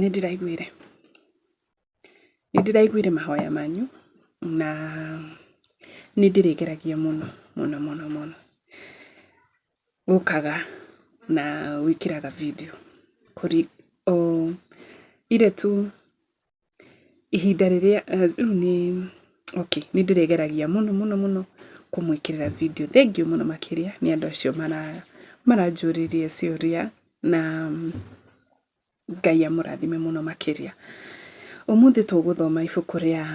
Nĩ ndĩraiguire, nĩ ndĩraiguire mahoya manyu na nĩ ndĩrĩgeragia mũno mũno mũno mũno gũkaga na gwĩkĩraga video kũri o ile tu ihinda rĩrĩa rĩu nĩ okay nĩ ndĩrĩgeragia mũno mũno mũno kũmwĩkĩrĩra video. Thengiũ mũno makĩria nĩ andũ acio maranjũririe ciũria na Ngai amũrathime mũno makĩria. Ũmũthĩ tũgũthoma ibuku rĩa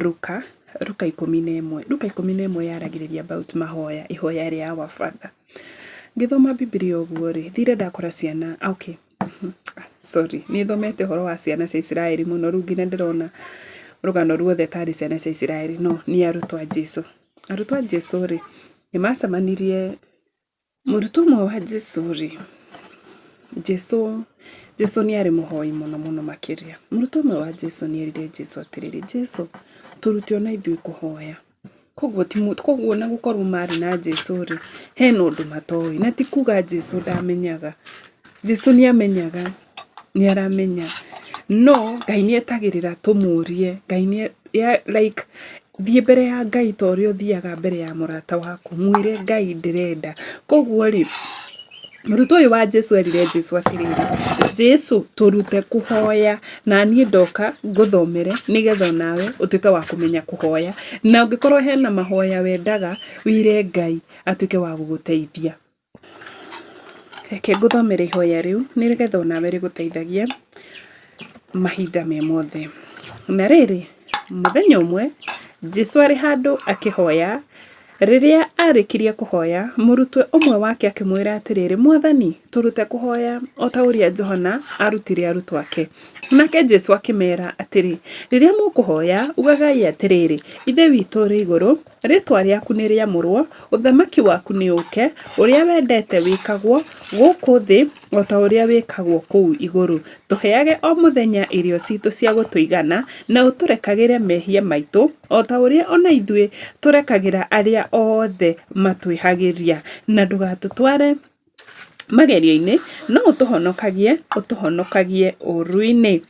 Luka, Luka 11. Luka 11 yaragĩrĩria about mahoya, ihoya rĩa Our Father. Ngĩthoma Bibilia ũguo rĩ, thire ndakora ciana, okay, sorry, nĩ thomete ũhoro wa ciana cia Isiraeli mũno, rĩu nginya ndĩrona rũgano ruothe tarĩ ciana cia Isiraeli, no nĩ arutwo a Jesu. Arutwo a Jesu rĩ, nĩ macemanirie Mũrutwo ũmwe wa Jesu-rĩ, Jesu, Jesu nĩ arĩ mũhoi mũno mũno makĩria. Mũrutwo ũmwe wa Jesu nĩ erire Jesu atĩrĩrĩ, Jesu tũrute ona ithuĩ kũhoya. Koguo ti koguo ona gũkorwo marĩ na Jesu-rĩ, hena ũndũ matoĩ. Na ti kuga Jesu ndamenyaga, Jesu nĩ amenyaga, nĩ aramenya. No Ngai nĩ etagĩrĩra tũmũrie, Ngai nĩ like thiĩ mbere ya Ngai ta ũrĩa ũthiaga mbere ya mũrata waku, mwĩre Ngai ndĩrenda. Koguo rĩ, mũrutwo ũyũ wa Jesu erire Jesu atĩrĩrĩ, Jesu tũrute kũhoya na niĩ ndoka ngũthomere nĩgetha onawe ũtuĩke wa kũmenya kũhoya. Na ũngĩkorwo hena mahoya wendaga, wĩre Ngai atuĩke wa gũgũteithia. Reke ngũthomere ihoya rĩu nĩgetha onawe rĩgũteithagie mahinda me mothe. Na rĩrĩ, mũthenya ũmwe Jesu arĩ handũ akĩhoya, rĩrĩa arĩkirie kũhoya, mũrutwo ũmwe wake akĩmwĩra atĩrĩrĩ, Mwathani, tũrute kũhoya o ta ũrĩa Johana arutire arutwo ake. Nake Jesu akĩmera atĩrĩ, rĩrĩa mũkũhoya, ugagai atĩrĩrĩ, Ithe witũ ũrĩ igũrũ, Rĩĩtwa rĩaku nĩ rĩamũrũo, ũthamaki waku nĩ ũũke, ũrĩa wendete wĩkagwo gũkũ thĩ o ta ũrĩa wĩkagwo kũu igũrũ. Tũheage o mũthenya irio citũ cia gũtũigana, na ũtũrekagĩre mehia maitũ, o ta ũrĩa o na ithuĩ tũrekagĩra arĩa othe matwĩhagĩria. Na ndũgatũtware magerio-inĩ, no ũtũhonokagie, ũtũhonokagie ũũru-inĩ.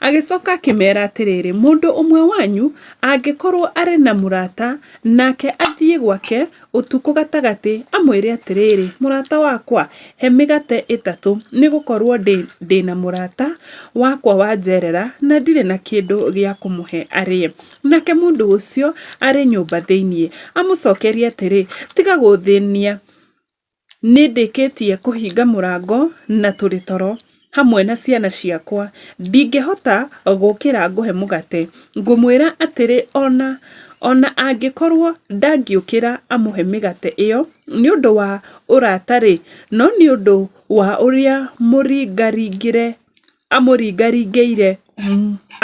Agĩcoka akĩmeera atĩrĩrĩ, mũndũ ũmwe wanyu angĩkorũo arĩ na mũrata, nake athiĩ gwake ũtukũ gatagatĩ amwĩre atĩrĩrĩ, mũrata wakwa, he mĩgate ĩtatũ, nĩ gũkorũo ndĩ na mũrata wakwa wanjerera, na ndirĩ na kĩndũ gĩa kũmũhe arĩe. Nake mũndũ ũcio arĩ nyũmba thĩinĩ amũcokerie atĩrĩ, tiga gũthĩnia Nĩ ndĩkĩtie kũhinga mũrango na tũrĩ toro hamwe na ciana ciakwa. Ndingĩhota gũũkĩra ngũhe mũgate. Ngũmwĩra atĩrĩ o na angĩkorũo ndangĩũkĩra amũhe mĩgate ĩyo nĩ ũndũ wa ũrata-rĩ, no nĩ ũndũ wa ũrĩa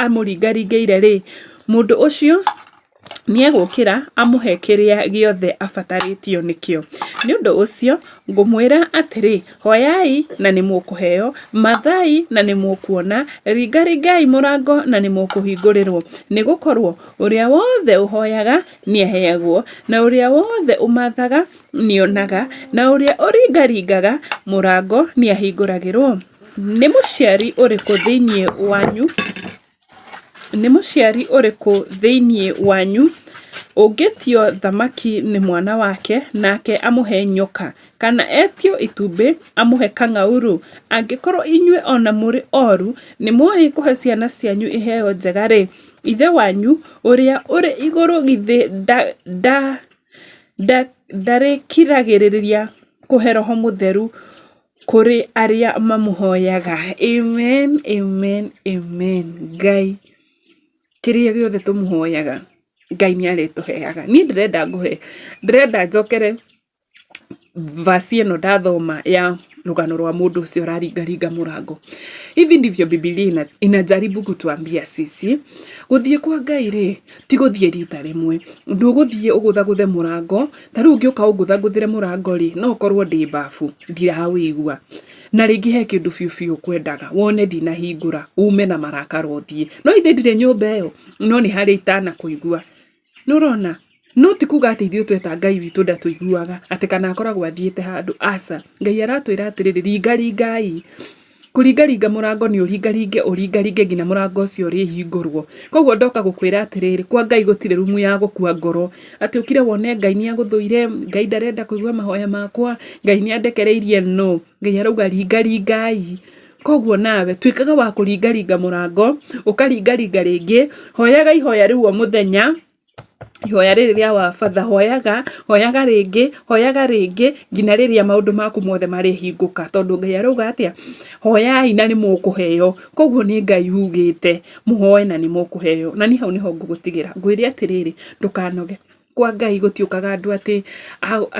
amũringaringĩire-rĩ, mũndũ ũcio nĩ egũũkĩra amũhe kĩrĩa gĩothe abatarĩtio nĩkĩo. Nĩ ũndũ ũcio, ngũmwĩra atĩrĩ, hoyai na nĩ mũkũheo, mathai na nĩ mũkuona, ringaringai mũrango na nĩ mũkũhingũrĩrũo. Nĩ gũkorũo ũrĩa wothe ũhoyaga nĩ aheagwo, na ũrĩa wothe ũmathaga nĩ onaga, na ũrĩa ũringaringaga mũrango nĩ ahingũragĩrũo. Nĩ mũciari ũrĩkũ thĩinĩ wanyu Nĩ mũciari ũrĩkũ thĩinĩ wanyu ũngĩtio thamaki nĩ mwana wake nake amũhe nyoka, kana etio itumbĩ amũhe kang'auru? Angĩkorwo inyuĩ o na mũrĩ oru nĩ mũĩ kũhe ciana cianyu iheo njega-rĩ, Ithe wanyu ũrĩa ũrĩ igũrũ githĩ ndarĩkĩragĩrĩria kũhe Roho Mũtheru kũrĩ arĩa mamũhoyaga. Amen, amen, amen. Ngai, kĩrĩa gĩothe tũmũhoyaga, Ngai nĩ arĩtũheaga. Niĩ ndĩrenda ngũhe, ndĩrenda njokere verse ĩno ndathoma ya rũgano rwa mũndũ ũcio ũraringaringa mũrango. Hivi ndivyo Biblia inajaribu kutuambia sisi, gũthiĩ kwa Ngai rĩ, ti gũthiĩ rita rĩmwe. Ndũgũthiĩ ũgũthagũthe mũrango, ta rĩu ũngĩũka ũngũthangũthĩre mũrango rĩ, no ũkorwo ndĩ babu, ndirawĩigua. Na rĩngĩ he kĩndũ biũ biũ ũkwendaga, wone ndinahingũra, ume na marakara ũthiĩ. No ithe ndirĩ nyũmba ĩyo, no nĩ harĩa itanakũigua. Nĩ ũrona? No ti kuga atĩ ithuĩ tweta Ngai witũ ndatũiguaga, atĩ kana akoragwo athiĩte handũ, aca. Ngai aratwĩra atĩrĩrĩ, ringaringai. Kũringaringa mũrango nĩ ũringaringe ũringaringe nginya mũrango ũcio ũrĩhingũrwo. Koguo ndoka gũkwĩra atĩrĩrĩ, kwa Ngai gũtirĩ rumu ya gũkua ngoro. Atĩ ũkire wone Ngai nĩ agũthũire, Ngai ndarenda kũigua mahoya makwa, Ngai nĩ andekereirie, no. Ngai arauga ringaringai. Koguo nawe tuĩkaga wa kũringaringa mũrango, ũkaringaringa rĩngĩ, hoyaga ihoya rĩu o mũthenya, ihoya rĩrĩ rĩa wa Father, hoyaga, hoyaga rĩngĩ, hoyaga rĩngĩ, nginya rĩrĩa maũndũ maku mothe marĩhingũka. Tondũ Ngai arauga atĩa? Hoyai na nĩ mũkũheo. Koguo nĩ Ngai ugĩte mũhoe na nĩ mũkũheo. Na niĩ hau nĩho ngũgũtigĩra. Ngwĩre atĩrĩrĩ, ndũkanoge. Kwa Ngai gũtiũkaga andũ atĩ,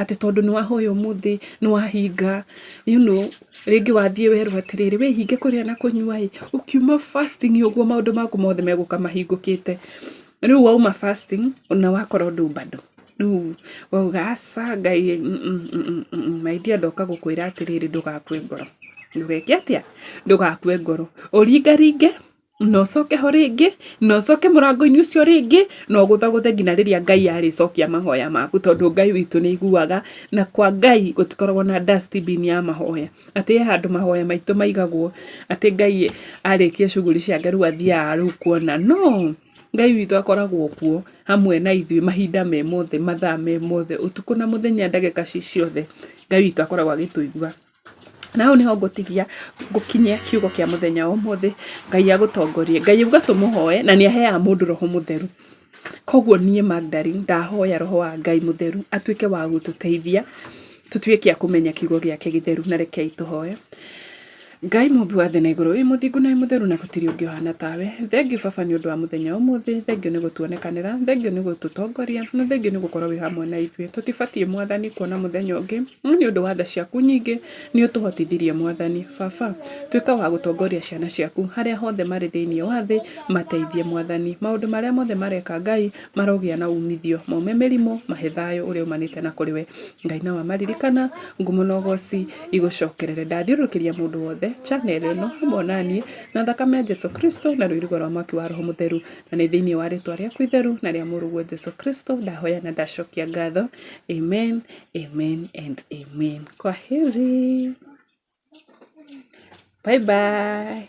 atĩ tondũ nĩ wahoya ũmũthĩ nĩ wahinga, you know, rĩngĩ wathiĩ werwo atĩrĩrĩ, wĩhinge kũrĩa na kũnyua ĩ, ũkiuma fasting ũguo maũndũ maku mothe megũka mahingũkĩte. Rĩu wauma fasting na wakora ũndũ bado, rĩu wauga aca Ngai my dear ndoka gũkwĩra atĩrĩrĩ ndũgakue ngoro. Ndũgeke atĩa? Ndũgakue ngoro. Ũringaringe na ũcoke ho rĩngĩ, na ũcoke mũrango-inĩ ũcio rĩngĩ, na ũgũthagũthe nginya rĩrĩa Ngai arĩcokia mahoya maku, tondũ Ngai witũ nĩ aiguaga, na kwa Ngai gũtikoragwo na dustbin ya mahoya, atĩ he handũ mahoya maitũ maigagwo, atĩ Ngai arĩkia shughuli ciake rĩu athiaga rĩu kuona, no! Ngai witũ akoragwo kuo hamwe na ithuĩ mahinda me mothe, mathaa me mothe, ũtukũ na mũthenya, ndagĩka ci ciothe, Ngai witũ akoragwo agĩtũigua. Na hau nĩho ngũtigia ngũkinyia kiugo kĩa mũthenya wa ũmũthĩ, Ngai agũtongorie. Ngai auga tũmũhoe na nĩ aheaga mũndũ roho mũtheru. Koguo niĩ Magdalene ndahoya roho wa Ngai mũtheru atuĩke wa gũtũteithia tũtuĩke a kũmenya kiugo gĩake gĩtheru na rekei tũhoe. Ngai mũmbi wa thĩ na igũrũ, wĩ mũthingu na wĩ mũtheru na gũtirĩ ũngĩ ũhana tawe. Thengiũ baba nĩ ũndũ wa mũthenya wa ũmũthĩ, thengiũ nĩ gũtuonekanĩra, thengiũ nĩ gũtũtongoria, na thengiũ nĩ gũkorwo wĩ hamwe na ithuĩ. Tũtibatiĩ mwathani kuona mũthenya ũngĩ, no nĩ ũndũ wa tha ciaku nyingĩ nĩ ũtũhotithirie mwathani. Baba, tuĩka wa gũtongoria ciana ciaku harĩa hothe marĩ thĩinĩ wa thĩ, mateithie mwathani. Maũndũ marĩa mothe mareka Ngai, marogĩa na umithio, maume mĩrimũ, mahe thayũ ũrĩa umanĩte na kũrĩ we. Ngai na wamaririkana, ngumo na ũgoci igũcokerere. Ndathiũrũrũkĩria mũndũ wothe channel ĩno hamwe na niĩ na thakame ya Jesu Kristo na rũirigo rwa mwaki wa Roho Mũtheru, na nĩ thĩinĩ wa rĩtwa rĩaku itheru na rĩa mũrũguo Jesu Kristo ndahoya na ndacokia ngatho. Amen, amen and amen. Kwaheri. Bye bye.